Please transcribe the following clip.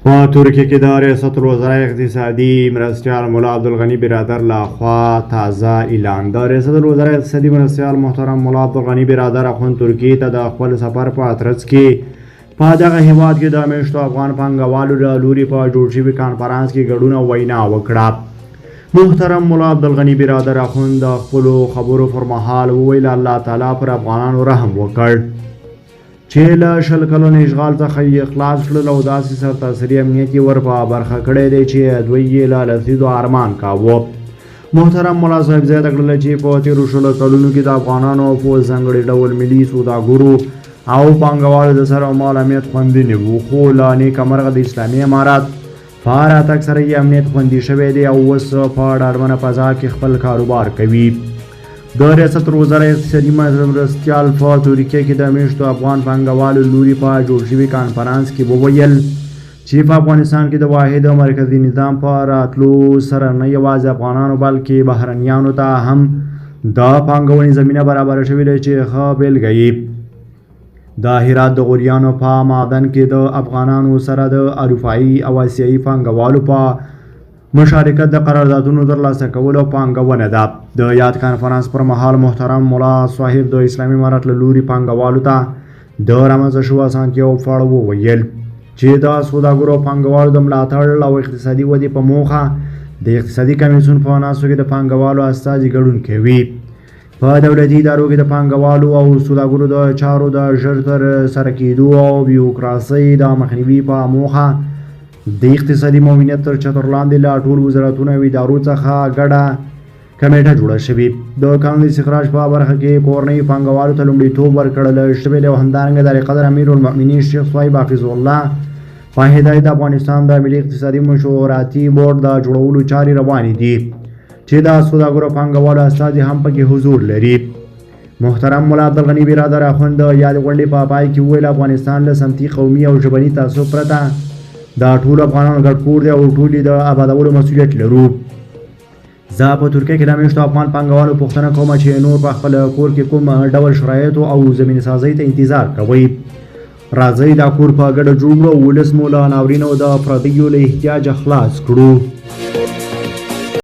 په ترکیه کې د ریاست الوزرا اقتصادي مرستیال ملا عبدالغني برادر له خوا تازه اعلان. د ریاست الوزرا اقتصادي مرستیال محترم ملا عبدالغني برادر اخوند ترکیې ته د خپل سفر په ترڅ کې په دغه هیواد کې د میشتو افغان پانګوالو له لوري په جوړ شوي کانفرانس کې ګډون او وینا وکړه. محترم ملا عبدالغني برادر اخوند د خپلو خبرو پر مهال وویل، الله تعالی پر افغانانو رحم وکړ چې له 20 کلن اشغال څخه یې خلاص کړل او داسې سرتاسري امنیت یې ور په برخه کړی دی چې دوی یې له لسیزو ارمان کاوه. محترم ملا صاحب زیاته کړله چې په تېرو 20 کلونو کې د افغانانو او په ځانګړي ډول ملي سوداګرو او پانګوالو د سر او مال امنیت خوندي نه وو، خو له نیکه مرغه د اسلامي امارت په راتګ سره یې امنیت خوندي شوی دی او اوس په ډاډمنه فضا کې خپل کاروبار کوي. د ریاست الوزرا اقتصادي مرستیال په ترکیه کې د میشتو افغان پانګوالو لوري په جوړ شوي کانفرانس کې وویل چې په افغانستان کې د واحد او مرکزي نظام په راتلو سره نه یوازې افغانانو بلکې بهرنیانو ته هم د پانګونې زمینه برابره شوې ده چې ښه بېلګه یې د هرات د غوریانو په معدن کې د افغانانو سره د اروپایي او اسیایي پانګوالو په مشارکت د قراردادونو ترلاسه کولو پانګونه ده. د یاد کانفرانس پر مهال محترم ملا صاحب د اسلامي امارت له لوري پانګوالو ته د رامنځته شوو اسانتیاوو په اړه وویل چې د سوداګرو او پانګوالو د ملاتړ او اقتصادي ودې په موخه د اقتصادي کمیسیون په ناستو کې د پانګوالو استازي ګډون کوي. په دولتي ادارو کې د پانګوالو او سوداګرو د چارو د ژر تر سره کېدو او بیوکراسۍ د مخنیوي په موخه د اقتصادي معاونیت تر چتر لاندې له ټولو وزارتونو او ادارو څخه ګډه کمېټه جوړه شوې. د کانونو استخراج په برخه کې کورنیو پانګوالو ته لومړیتوب ورکړل شوی دی او همدارنګه د عالیقدر امیرالمؤمنین شیخ صاحب حفظه الله په هدایت د افغانستان د ملي اقتصادي مشوراتي بورډ د جوړولو چارې روانې دي چې د سوداګرو پانګوالو استازي هم پکې حضور لري. محترم ملا عبدالغني برادر اخوند د یادې غونډې په پای کې وویل، افغانستان له سمتي، قومي او ژبني تعصب پرته د ټولو افغانانو ګډ کور دی او ټول یې د ابادولو مسوولیت لرو. زه په ترکیه کې د میشتو افغان پانګوالو پوښتنه کوم چې نور په خپل کور کې کوم ډول شرایطو او زمینه سازۍ ته انتظار کوئ؟ راځئ دا کور په ګډه جوړ کړو او ولس مو له ناورین او د پردیو له احتیاجه خلاص کړو.